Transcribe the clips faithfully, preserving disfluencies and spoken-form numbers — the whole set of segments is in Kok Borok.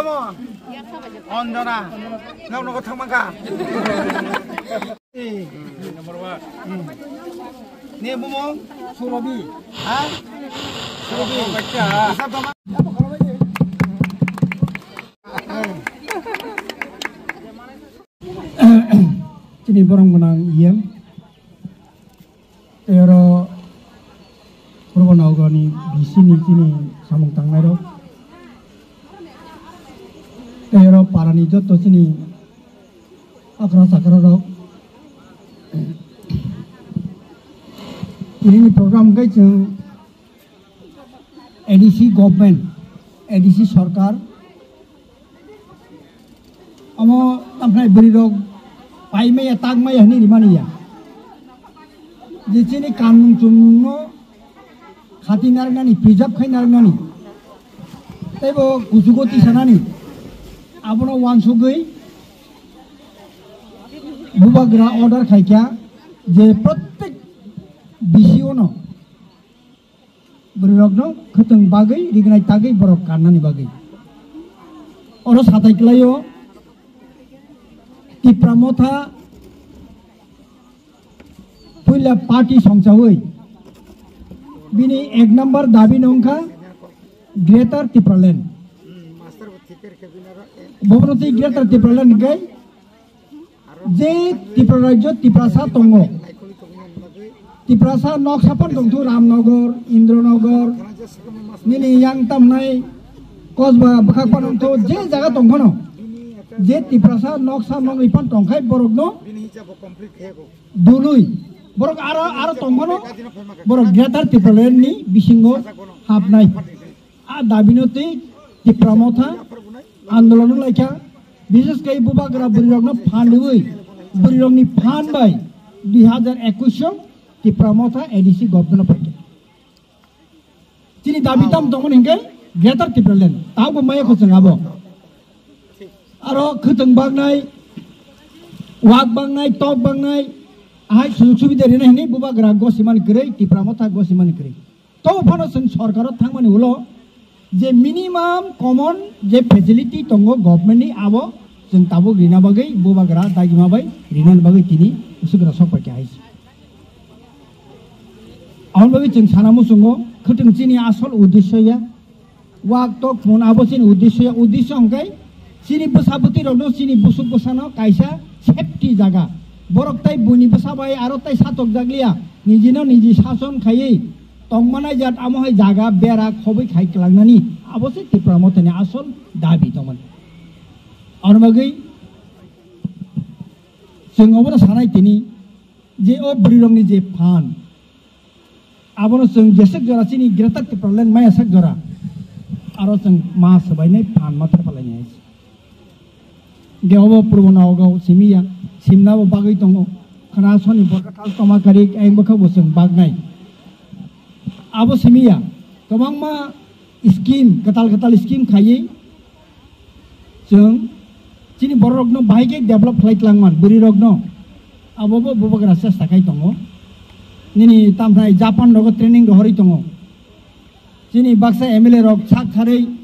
Anjana, nok nogo thangma kha. Ni bumung Surobi, ha? Surobi. Chini borong gwnang iyem. Tei oro Purbo Naogani B C ni chini samung tangnairok. Tei oro parani joto chini okra chakrarok. Tinini program hwnkhe chwng A D C government, A D C sorkar, omo tamphai bwrwi rok pai maya, tak maya hinwi rimani ya. Je chini kanmung chumung no khati narwknani, preserve khai narwknani, tei bo kuchugo tisanani, abono uansugwi bubagra order khaikha je prottek B C O no bwrwirokno khwtwng bagwi, rignai tagwi borok kannani bagwi. Oro satai kwlaio Tipra Motha puila party songchawi bini ek number dabi no wngkha Greater Tipraland. Bobono tei Greater Tipraland hwnkhe je Tripura rajyo Tiprasa tongo, Tiprasa noksa phano tongthu Ramnagar, Indranagar, nini yang tamnai Kosba bwkhak phano tongthu je jaga tongphano, je Tiprasa noksa nogwi phano tongkhai borokno dului borok aro, aro tongphano borok Greater Tipraland ni bisingo hapnai. A dabino tei Tipra Motha andolon wnglaikha, bishes khe bubagra bwrwirokno phan rwui, bwrwirokni phan bai dui hazar ekwis o Tipra Motha A D C government paikha. Chini dabi tam tongmani hinkhe Greater Tipraland, tamo maya kho chwng abo. Aro khwtwng baknai, wak baknai, tok baknai, ahai sujug subida rina hinwi bubagra gosimani kwrwi, Tipra Motha gosimani kwrwi. Tamo phano chwng sorkaro thangmani ulo je minimum common je facility tongo government ni, abo chwng tabuk rina bagwi bubagra dagima bai rinani bagwi tini usugra sok paikha hai se. Aboni bagwi chwng sana muchungo khwtwng chini asol uddesyo ya, wak tok phun abo chini uddesyo ya, uddesyo hwnkhe chini bwsa bwtwi rokno, chini busuk bwsano kaisa safety jaga. Borok tai buini bwsa bai aro tai satok jakliya. Nijino niji sason khaiwi tongmanai jat amo hai jaga bera khobwi khai kwlangnani. Abo se Tipra Mothani asol dabi tongmani. Aboni bagwi chwng obono sanai tini je o bwrwirokni je phan, abono chwng jeswk jora chini Greater Tipraland maya sak jora, aro chwng ma swbainai phan ma thepalainai hai se. Hingke obo Purbo Nogao simi ya, simnabo bagwi tongo. Khana soni borok thal toma kari, ayang bwkhak bo chwng bagnai. Abo simi ya, kwbangma scheme, kwtal kwtal scheme khaiwi chwng chini bororokno bahai khe develop khlai twlangman, bwrwirokno. Abobo bubagra chesta khai tongo. Nini tamthai Japan rogo training rohorwi tongo. Chini baksa M L A rok sak tharwi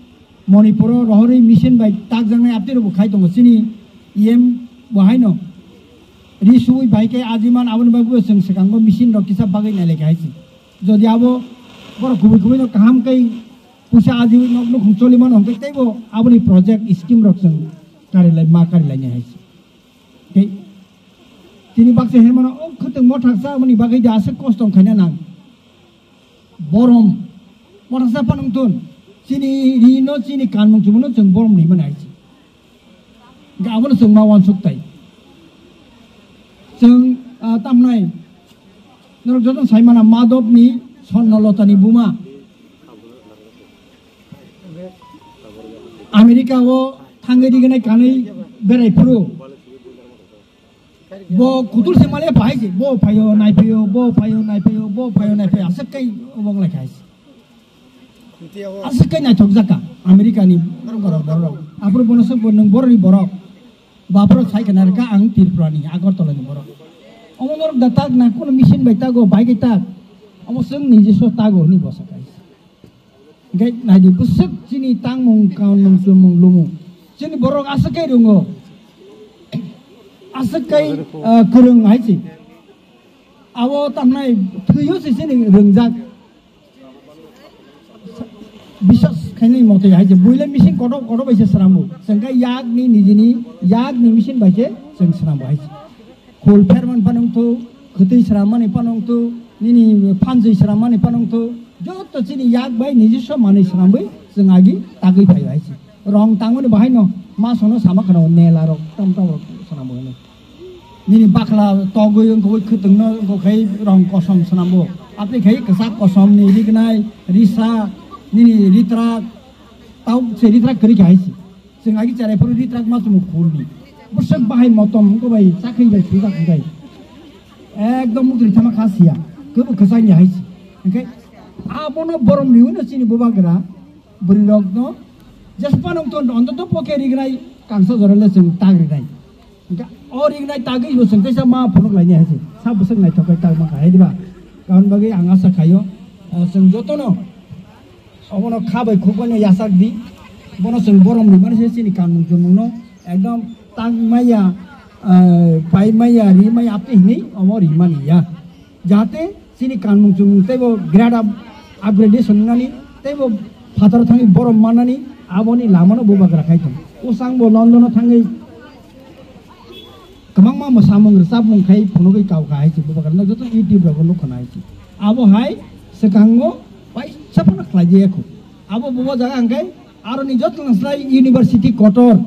Manipuro rohorwi machine bai takjaknai aptwi rokbo khai tongo. Chini E M bo haino ri suwi bahai khe ajiman, aboni bagwi chwng swkango machine rok kisa bagwi nailai kha hai se. Jodi abo borok kubui kubui no kaham khe puisa ajiwi nok nukhung choli mano hwnkhe teibo aboni project scheme rok chwng karilai ma karilainai hai se. Tei tini baksa hinmano o khwtwng mothaksa aboni bagwi de aswk kosto wngkhaina nang. Borom mothaksa phano wngthun, chini rino chini kanmung chumungno chwng borom rimani hai se. Hingke abono chwng ma uansuk tai. Chwng, ah, tamnai norok joto sai mano Madhobni Sonnalotani buma. America o thangwi rignai kanwi berai phuru. Bo kutul se male bahai se, bo phaio nai phaio, bo phaio nai phaio, bo phaio nai phaio, aswk kai obo wng lai khai se. Aswk kai naithok jaka America ni borok, borok. Aphuru bono se bo nwng borok ni borok. Ba aphuru sai kana rwkha ang Tripura ni, Agartala ni borok. Omo norok da tak na, kono machine bai tago, bai kai tak. Omo chwng nijiswa tago hwnwi bosa kai se. Hingke naidi bwswk chini tangmung, kanmung, chumung, lumung. Chini borok aswk kai rwngo. Aswk kai, ah, kwrwng hai se. Abo tamnai thwiyo se chini rwngjak. Biswas khainai mote hai se. Buila machine kotor kotor bai se swnamwi. Chwng khe yakni nijini yakni machine bai se chwng swnamwi hai se. Khul pherman phano wngthu, khwtwi srammani phano wngthu, nini phanjwi srammani phano wngthu, joto chini yak bai nijiswa manwi sramwi chwng agi tagwi phaio hai se. Rong tangmani bahaino masono sama khwna nela rok tam tam rok swnamwi hwnwi. Nini bakla togwi wngkha khwtwngno wngkha khai rong kosom swnamwi. Apni khai kwchak kosomni rignai, risa, nini ritrak, tau se ritrak kwrwi kha hai se. Chwng agi cherai phuru ritrak ma chwng khulni. Bwswk bahai motom wngkha bai chakhwi bai swijak wngkha. Ekdom mukri thama kha siya. Kwbw kwchangni hai se. Hwnkhe abono borom riwi no chini bubagra bwrwi rokno jespa nong ton ontoto poke rignai kangsa jorale chwng tag rinai. Hwnkhe o rignai tagwi bo chwng teisa ma phunuk lainai hai se. Sa bwswk naithok khai tag mankha hai diba? Karon bagwi ang asa khaio, ah, chwng jotono obono kha bai khukbaino yachak di. Bono chwng borom rimani se chini kanmung chumungno ekdom tang maya, ah, pai maya, ri maya apni hinwi omo rimani ya. Jahate chini kanmung chumung teibo grade up, upgradation wngnani, teibo phataro thangwi borom mannani aboni lamano bubagra khai tong. Usangbo Londono thangwi kwbangma mwsamung rwchapmung khai phunugwi kau kha hai se bubagra no joto YouTube rogo nukha na hai se. Abo hai swkango paisa phano khlaijaya khu. Abo bubo jaga hwnkhe aroni joto naslai university kotor.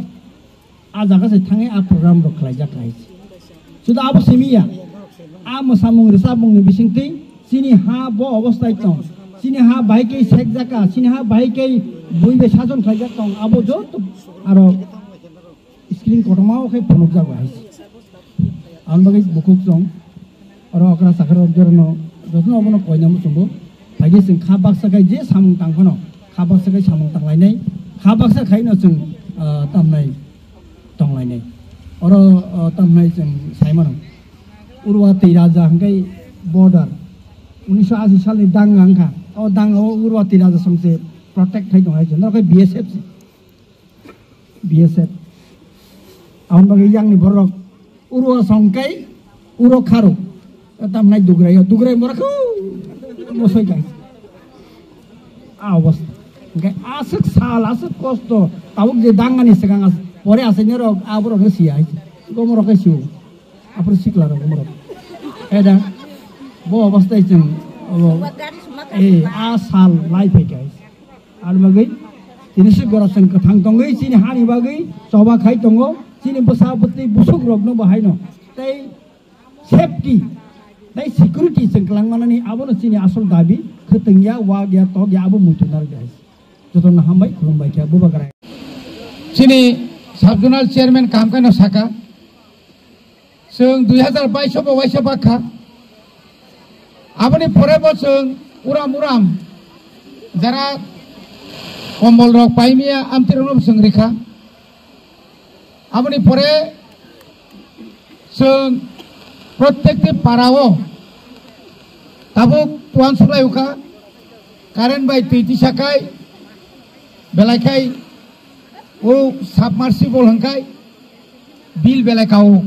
A jaga se thangwi a program rok khlaijak hai se. Suda abo simi ya. A mwsamung rwchapmung ni bisingtwi chini ha bo obostai tong. Chini ha bahai khe sekjaka, chini ha bahai khe bui bai sajon khlaijak tong. Abo joto aro screen kotorma o khe phunukjago hai se. Ang bagwi bukhuk chwng oro okra sakha rok jorano jotono obono koina muchungo. Phaidi chwng kha baksa khai je samung tang phano kha baksa khai samung tang lainai. Kha baksa khaino chwng, ah, tamnai tong lainai. Oro, ah, tamnai chwng sai mano. Urwati Raja hwnkhe border. Unisho ashi salni danga wngkha. O danga o Urwati Raja songse protect khai tong hai se. Norok khai B S F se. B S F. Aboni bagwi yangni borok uro songkai, uro kharo. Tamnai dugraio, dugrai borok kho mosoi kai. A obostha. Hwnkhe aswk sal, aswk kosto, tabuk je dangani swkang as-, pore asaini rok, a borok no siya hai. Gomorok khe siyo. Aphuru sikla rok gomorok. Eda, bo obostha chwng, obo, eh, a sal lai phai kai. Ar bagwi tini se gora chwng kwthang tongwi chini hani bagwi choba khai tongo, chini bwsa bwtwi busuk rokno bo haino tei safety tei security chwng kwlang manani abono chini asol dabi, khwtwng ya, wak ya, tok ya, abo muitu narwk ya. Jotono hambai, khulumbai khe bubagra. Chini sub zonal chairman kaham khe no saka. Chwng dui hazar bais o bo waisa bakha. Aboni pore bo chwng uram uram jara kombol rok paimia amtwi rokno bo chwng rikha. Aboni pore chwng protekti para o tabuk tuan sulai ukha. Current bai twi tisa khai belai khai o submersible hwnkhe bill belai kao.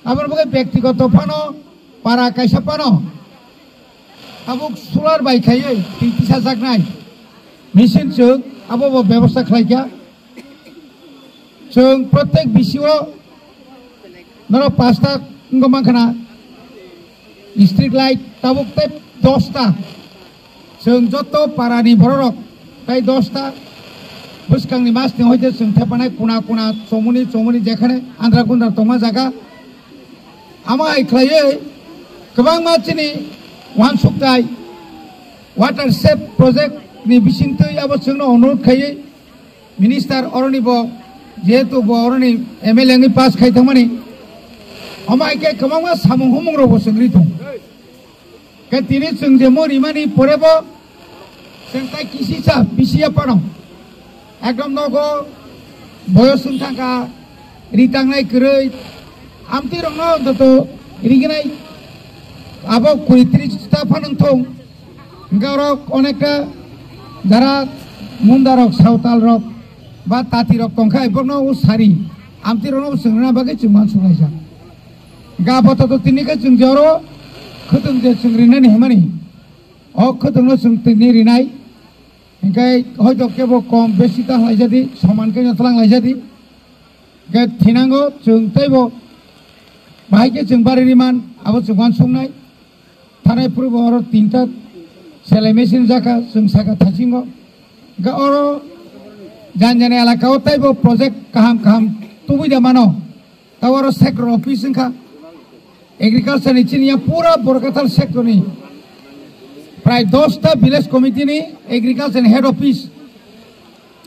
Aboni bagwi bektigoto phano para kaisa phano tabuk solar bai khaiwi twi tisajaknai machine chwng abo bo bebosta khlaikha. Chwng protek bisio norok pasta wngwi mankha na. Street light tabuk tei dosta. Chwng joto parani bororok tei dosta bwskangni masni hoite chwng thepanai kuna kuna chomoni chomoni jekhane andra gundra tongma jaga. Amo hai khlaiwi kwbangma chini uansuk tai water shape project ni bisingtwi abo chwngno onurodh khaiwi Minister oroni bo, jehetu bo oroni M L A wngwi pass khai thangmani, omo hai khe kwbangma samung humung rok bo chwng ri thung. Khe tini chwng je mo rimani pore bo chwng tai kisisa bisi ya phano ekdom nogo boyos wng thangkha, ri tangnai kwrwi, amtwi rokno joto riginai abo kuri tris ta phano wng thung. Hingke oro onekta jara munda rok, sawtal rok, ba tati rok tongkha, borokno o sari, amtwi rokno bo chwng rwna bagwi chwng uansuk laijak. Ga boto to tini khe chwng je oro khwtwng je chwng rinani himani, o khwtwngno chwng tini rinai, hinkhe hoito kebo kom besi ta laijadi, soman khe no tlang laijadi. Hinkhe thinango chwng teibo bahai khe chwng bari riman, abo chwng uansuknai. Thanai phuru bo oro tinta selai machine jaka chwng saka thasingo. Ga oro jani jani elaka o teibo project kaham kaham tubui da mano. Ta oro sector office wngkha. Agriculture ni chini ya pura Borkathal sector ni prai dos ta village committee ni agriculture ni head office.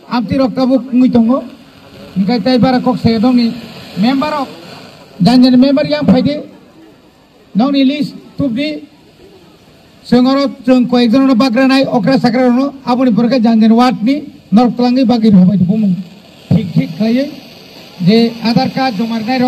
Amtwi rok tabuk wngwi tongo. Hinkhe tei bara kok se dongni member rok. Jani jani member yang phaidi. Nokni list tubdi. Chwng oro chwng koyekjon no bagranai okra sakra no aboni pore khe jani jani ward ni norok twlangwi bagwi rwbai bumung thik thik khlaiwi je Aadhaar card joma rwnai rok.